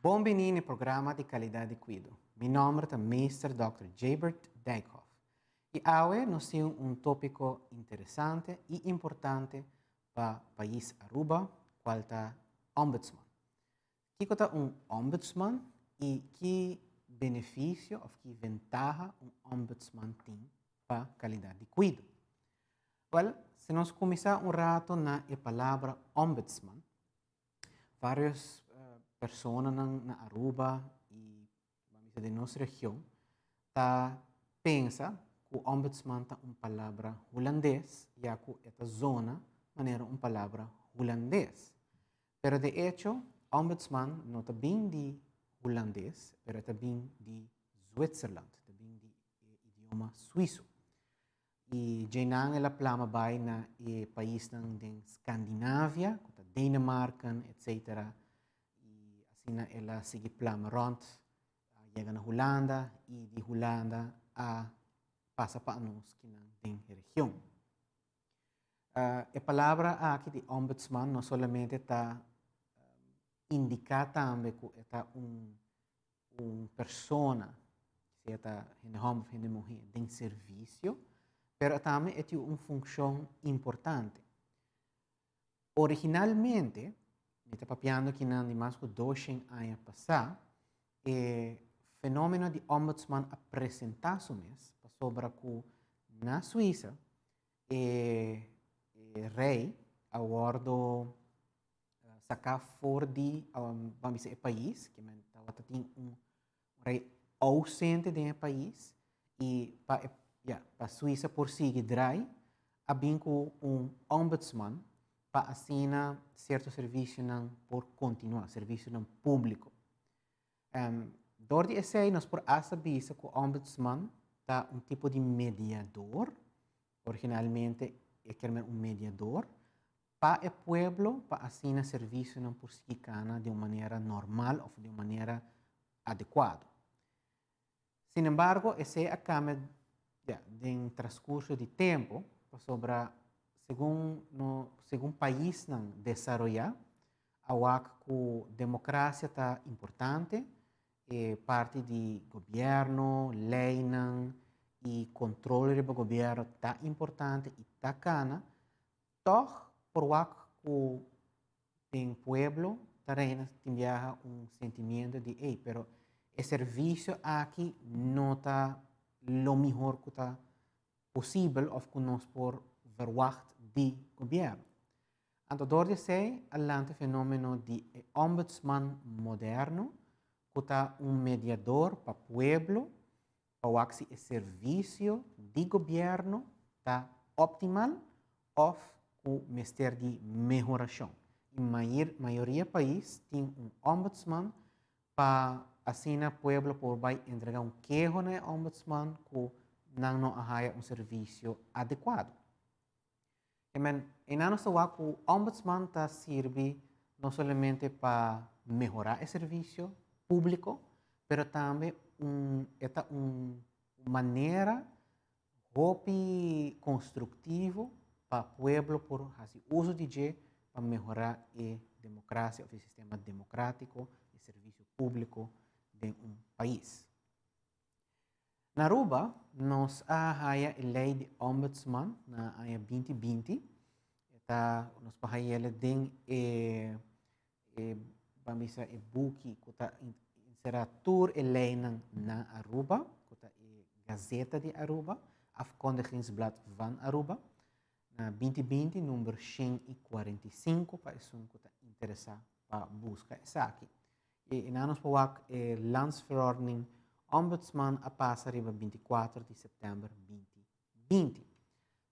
Bon bini na programa di Calidad di Cuido. Mi nomber ta Meester Dr. Jabert Dijkhoff. Y awe nos tin un topico interesante y importante pa pais Aruba, cual ta ombudsman. Kico ta un ombudsman y ki beneficio of ki ventaha un ombudsman tin pa calidad di cuido? Well, si nos cuminsa un rato na e palabra ombudsman, varios personanan na Aruba y den nos region ta pensa cu ombudsman ta un palabra Hulandes, ya cu e ta zona manera un palabra Hulandes. Pero de hecho, ombudsman no ta bin di Hulandes, pero ta bin di Zwitserland, ta bin di idioma Suizo. Y djeinan el a plama bay na e paisnan den Scandinavia, cu ta Denemarken, etc. Y asina el a sigui plama rond, yega na Hulanda y di Hulanda a pasa pa nos kinan den region. E palabra aki di ombudsman no solamente ta indica tambe cu e ta un persona, sea ta hende homber of hende muher, den servicio, pero tambe e tin un funcion importante. Originalmente, mi ta papiando kinan di mas cu 200 aña pasa, e fenomeno di ombudsman a presenta su mes pasobra cu na Suiza e rey a wordo saca for di ban bisa e pais, cu men tabata tin un rey ausente den e pais, y pa e, ja, pa Suiza por sigui draai, a bin cu un ombudsman pa asina cierto servicionan por continua, servicionan publico. Door di esey nos por hasta bisa cu ombudsman ta un tipo di mediador, originalmente e kier men un mediador, pa e pueblo, pa asina servicionan por sigui cana di un manera normal of di un manera adecuado. Sin embargo, esey a cambia, ja, den transcurso di tempo, pasobra segun, no, segun paisnan desaroya, a wak cu democracia ta importante, e parti di gobierno, leynan y control riba gobierno ta importante y ta cana, toch por wak cu den pueblo ta reina tin biaha un sentimiento di, hey, pero e servicio aki no ta lo mihor cu ta posibel of cu nos por verwacht di gobierno. Anto door di esey a lanta fenomeno di e ombudsman moderno, cu ta un mediador pa pueblo, pa wak si e servicio di gobierno ta optimal of cu mester di mehoracion. Y mayoria pais tin un ombudsman pa asina pueblo por bay entrega un keho na e ombudsman cu nan no a haya un servicio adecuado. I men, einan nos ta wak cu ombudsman ta sirbi no solamente pa mehora e servicio publico, pero tambe e ta un manera hopi constructivo pa pueblo por haci uso di dje pa mehora e democracia of e sistema democratico, e servicio publico den un pais. Na Aruba, nos a haya e ley di ombudsman na aña 2020. Ta, nos por hayele den e, ban bisa, e buki cu ta encera tur e leynan na Aruba, cu ta e Gazeta di Aruba, Afkondigingsblad van Aruba, na 2020, number 145, pa esun cu ta interesa pa busca esaki. Y nos por wak e Landsverordening Ombudsman a pasa riba 24 di september 2020.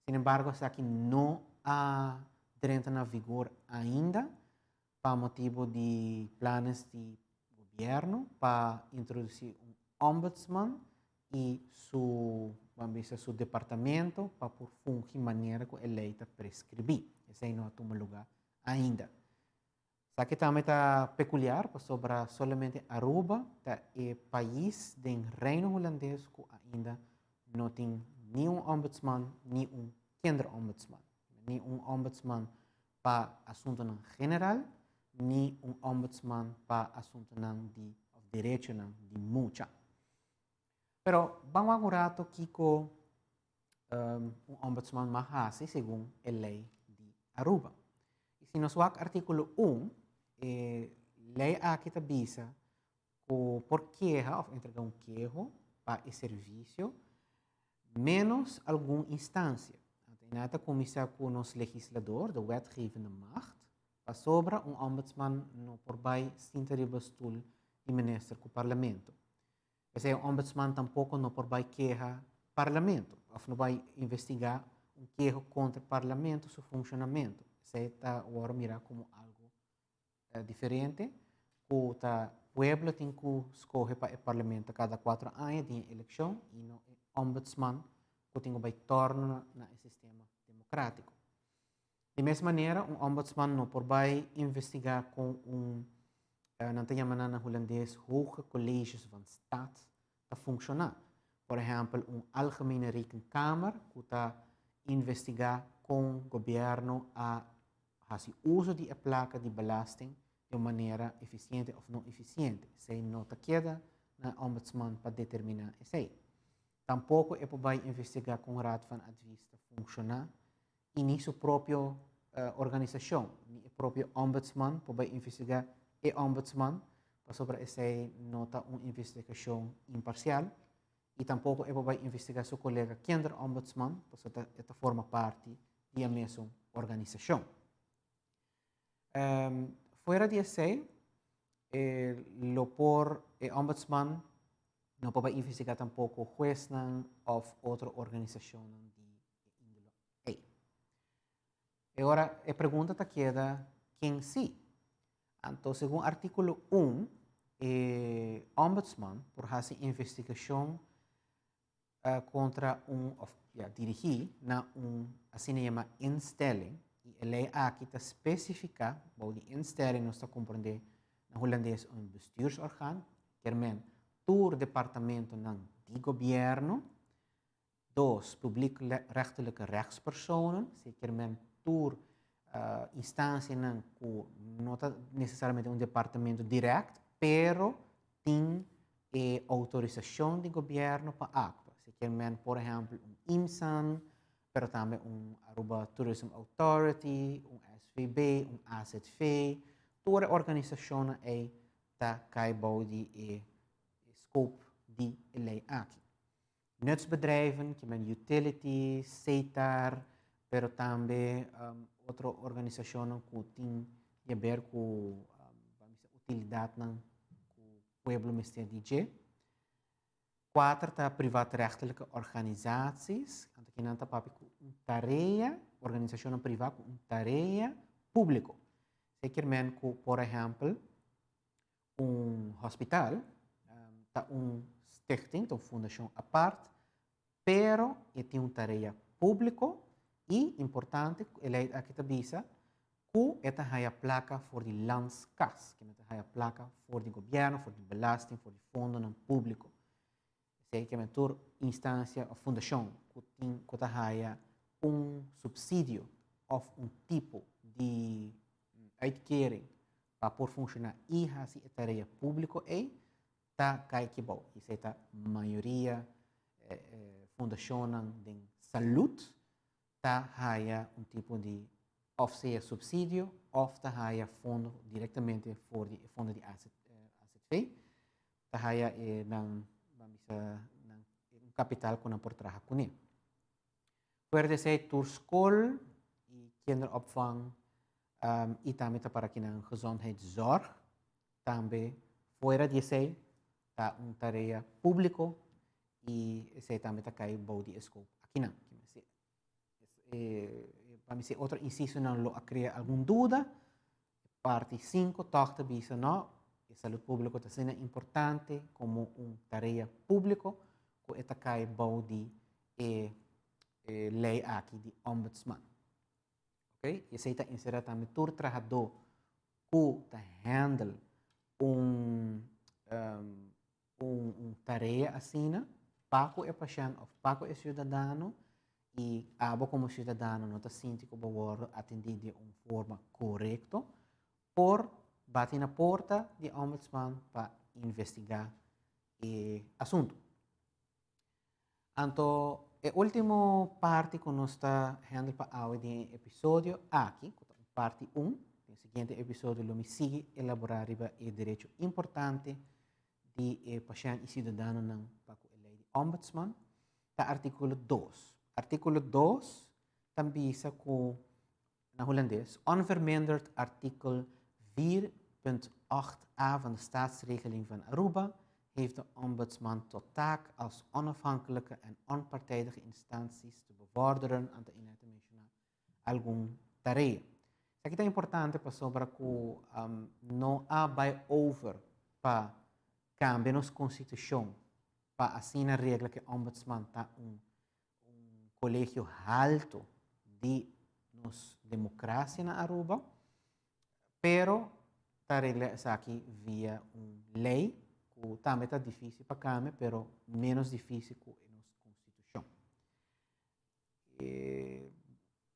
Sin embargo, esaki no a drenta na vigor ainda pa motibo di planes di gobierno pa introduci un ombudsman y su, ban bisa, su departamento pa por fungi manera cu e ley ta prescribi. Esey no a tuma lugar ainda. Esaki tambe ta peculiar pasobra solamente Aruba ta e pais den Reino Hulandes cu ainda no tin ni un ombudsman ni un kinderombudsman. Ni un ombudsman pa asuntonan general. ni un ombudsman pa asuntonan di of derechonan di mucha. Pero ban wak un rato kiko un ombudsman mag hasi segun e ley di Aruba. Y si nos wak artículo 1, e ley aki ta bisa ku por keha of entrega un keho pa e servisio menos algun instansia. Anto ta kuminsá ku nos legislador, de wetgevende macht, pasobra un ombudsman no por bai sinta riba stul di minister ku parlamento. P'esei un ombudsman tampoko no por bai keha parlamento of no bai investigá un keho kontra parlamento su funshonamentu. Esei ta wòrdu mirá komo algu diferente ku ta pueblo tin ku skohe pa e parlamento kada 4 aña den elekshon i no e ombudsman ku tin ku bai torno na e sistema demokrátiko. Di mes manera, un ombudsman no por bai investigá ku un, nan ta yama na hulandes, hoge colleges van staat ta funshoná. Por ehèmpel, un algemene rekenkamer ku ta investigá kon gobièrnu a hasi uso di e plaka di belasting di un manera efisiente òf no efisiente. Esei no ta keda na ombudsman pa determiná esei. Tampoko e por bai investigá kon raad van advies ta funshoná i ni su propio organisashon, ni e propio ombudsman por bai investigá e ombudsman, pasobra esei no ta un investigashon imparsial i tampoko e por bai investigá su kolega kinderombudsman, pasobra e ta forma parti di e mesun organisashon. Fuera di esei, lo por e ombudsman no por investigá tampoko huesnan òf otro organisashon di índole ei. I awor e pregunta ta keda ken si. Anto, segun artíkulo 1, e ombudsman por hasi investigashon kontra un, òf ja, dirigí na un asina yamá instelling i e lei aki ta spesifiká, bou di instelling nos ta komprondé na hulandes un bestuursorgaan, ke men tur departamentonan di gobièrnu. Dos, publiekrechtelijke rechtspersonen, ke men tur instansianan ku no ta nesesariamente un departamento direkt, pero tin outorisashon di gobièrnu pa aktua. Ke men, por ehèmpel, un IMSAN, pero tambe un Aruba Tourism Authority, un SVB, un AZV, tur organisashon ei ta kai bou di e scope di e lei aki. Nutsbedrijven, ke men utilities, SETAR, pero tambe otro organisashon ku tin di haber ku utilidatnan ku pueblo mester di dje. Kuater ta privaatrechtelijke organisaties, anto ku nan ta papia ku un tarea, organisashon privá ku un tarea públiko. Ke men ku, por ehèmpel, un hospital ta un stichting, un fundashon apart, pero e tin un tarea públiko i importante, e lei aki ta bisa, ku e ta haya plaka for di landskas, ku ta haya plaka for di gobièrnu, for di belasting, for di fondonan públiko. Esei ke men tur instansia òf fundashon ku tin ku ta haya un supsidio òf un tipo di uitkering pa por funshoná i hasi e tarea públiko ei, ta kai aki bou. Esei ta mayoria fundashonnan di salú ta haya un tipo di òf sea supsidio òf ta haya fondo direktamente for di fondo di AZV, ta haya nan, ban bisa, nan un kapital ku nan por traha kuné. Fuera di esei, tur skol i kinderopvang i tambe ta para akinan gezondheidszorg, tambe fuera di esei ta un tarea públiko i esei tambe ta kai bou di scope akinan. Pa mi si otro insisonan lo a krea algun duda, parti 5 toch ta bisa no, e salú públiko ta asina importante komo un tarea públiko ku e ta kai bou di e lei aki di ombudsman. Ok? Esei ta enserá tambe tur trahadó ku ta handle un tarea asina, pa ku e pashènt òf pa ku e siudadano i abo komo siudadano no ta sinti ku bo wòrdu atendí di un forma korekto, por bati na porta di ombudsman pa investigá e asuntu. Anto e último parti ku nos ta handle pa awe den e episodio aki, ku ta un parti 1, den siguiente episodio lo mi sigui elaborá riba e derecho importante di e pashènt i siudadanonan pa ku e lei di ombudsman, ta artíkulo 2. Artíkulo 2 ta bisa ku na hulandes, onverminderd artikel 4.8a van de Staatsregeling van Aruba heeft de ombudsman tot taak als onafhankelijke en onpartijdige instanties te bevorderen, anto e ta menshoná algun tarea. Esaki ta importante pasobra ku no a bai over pa kambia nos konstitushon pa asina regla ku e ombudsman ta un un colegio halto di nos democracia na Aruba, pero ta regla esaki via un ley cu tambe ta dificil pa cambia, pero menos dificil cu nos constitucion. E,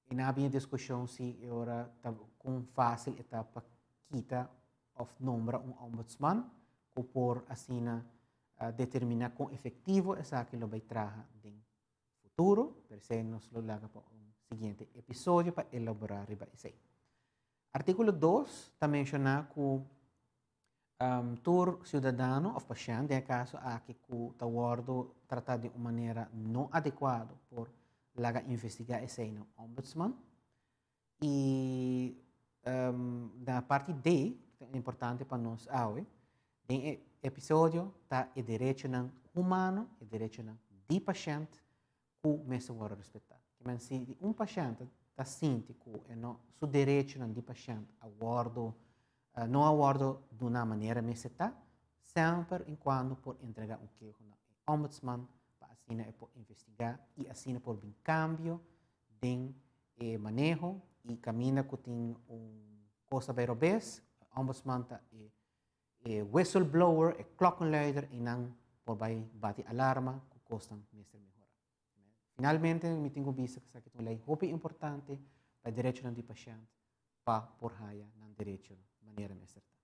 e na bin discusion si e ora ta con facil e ta pa kita of nombra un ombudsman cu por asina determina con efectivo esaki lo bay traha den futuro, pero esey nos lo laga pa un siguiente episodio pa elabora riba esey. Articulo 2 ta menciona cu tur ciudadano of pashent, den e caso aki cu ta wordo trata di un manera no adecuado, por laga investiga esey na ombudsman. I na parti D, ku ta importante pa nos awe, den e episodio ta e derechonan humano, e derechonan di pashènt ku mester wòrdu respetá. Kimen si un pashènt ta sinti ku e no su derechonan di pashènt a wòrdu no a wòrdu duná manera mester ta, semper en kuando por entregá un keho na e ombudsman pa asina e por investigá i asina por bin kambio den e maneho y caminda cu tin un cosa bay robes, ombudsman ta e e whistleblower, e klokkenluider y nan por bay bati alarma cu cosnan mester mehora. Finalmente mi tin cu bisa cu esaki ta un ley hopi importante pa e derechonan di pashent pa por haya nan derecho manera mester ta.